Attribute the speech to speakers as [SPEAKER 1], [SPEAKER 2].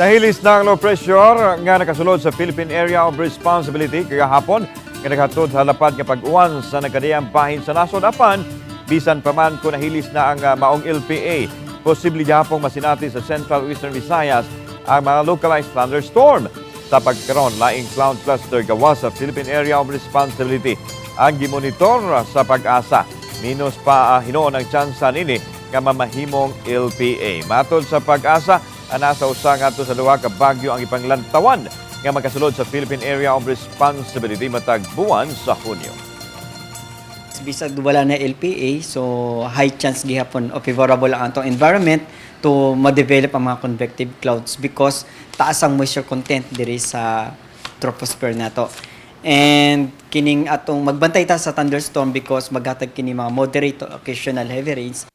[SPEAKER 1] Nahilis na ang low pressure nga nakasulod sa Philippine Area of Responsibility kagahapon nga naghatod sa lapad nga pag-uwan sa nagkadiyang bahin sa nasod. Apan bisan pa man kung nahilis na ang maong LPA, posible gihapong masinati sa Central Western Visayas ang mga localized thunderstorm. Sa pagkaron, laing cloud cluster gawas sa Philippine Area of Responsibility ang gimonitor sa PAGASA. Minus pa hinuon ang tsansa nini nga mamahimong LPA. Matod sa PAGASA, ang nasa usa ngadto sa duha ka bagyo ang ipanglantawan nga makasulod sa Philippine Area of Responsibility matag buwan sa Hunyo.
[SPEAKER 2] Bisag wala na LPA, so high chance gihapon o favorable ang atong environment to ma-develop ang mga convective clouds because taas ang moisture content diri sa troposphere nato. And kining atong magbantay ta sa thunderstorm because maghatag kini mga moderate to occasional heavy rains.